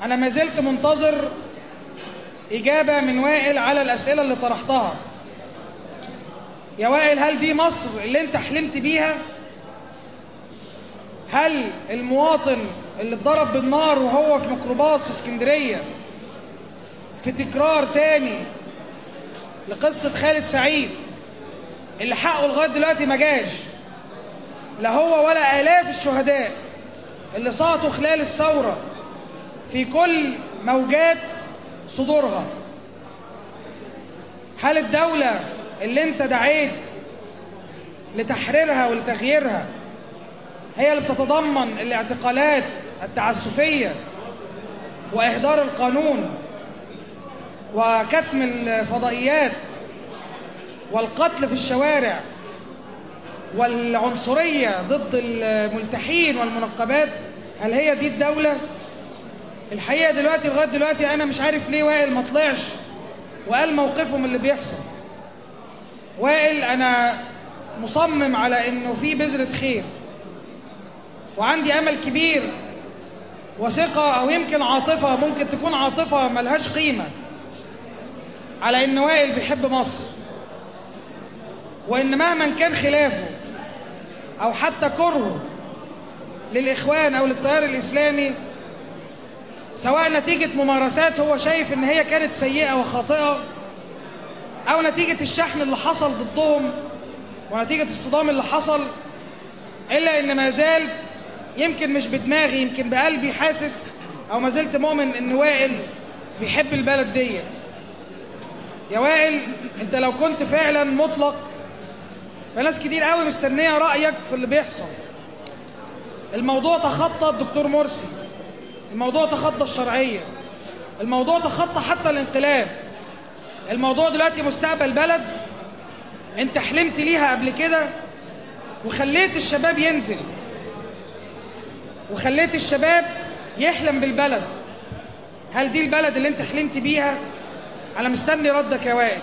أنا ما زلت منتظر إجابة من وائل على الأسئلة اللي طرحتها. يا وائل، هل دي مصر اللي أنت حلمت بيها؟ هل المواطن اللي اتضرب بالنار وهو في ميكروباص في اسكندرية، في تكرار تاني لقصة خالد سعيد اللي حقه لغاية دلوقتي ما جاش، لا هو ولا آلاف الشهداء اللي سقطوا خلال الثورة في كل موجات صدورها، هل الدولة اللي انت دعيت لتحريرها ولتغييرها هي اللي بتتضمن الاعتقالات التعسفية وإهدار القانون وكتم الفضائيات والقتل في الشوارع والعنصرية ضد الملتحين والمنقبات؟ هل هي دي الدولة؟ الحقيقة دلوقتي لغاية دلوقتي أنا مش عارف ليه وائل ما طلعش وقال موقفه من اللي بيحصل. وائل أنا مصمم على إنه في بذرة خير، وعندي أمل كبير وثقة، أو يمكن عاطفة، ممكن تكون عاطفة ملهاش قيمة، على إن وائل بيحب مصر، وإن مهما كان خلافه أو حتى كرهه للإخوان أو للتيار الإسلامي، سواء نتيجة ممارسات هو شايف إن هي كانت سيئة وخاطئة، أو نتيجة الشحن اللي حصل ضدهم ونتيجة الصدام اللي حصل، إلا إن ما زالت يمكن مش بدماغي، يمكن بقلبي حاسس أو ما زلت مؤمن إن وائل بيحب البلد ديت. يا وائل، أنت لو كنت فعلا مطلق، فناس كتير قوي مستنية رأيك في اللي بيحصل. الموضوع تخطى الدكتور مرسي، الموضوع تخطى الشرعية، الموضوع تخطى حتى الانقلاب. الموضوع دلوقتي مستقبل بلد انت حلمت ليها قبل كده، وخليت الشباب ينزل، وخليت الشباب يحلم بالبلد. هل دي البلد اللي انت حلمت بيها؟ انا مستني ردك يا وائل.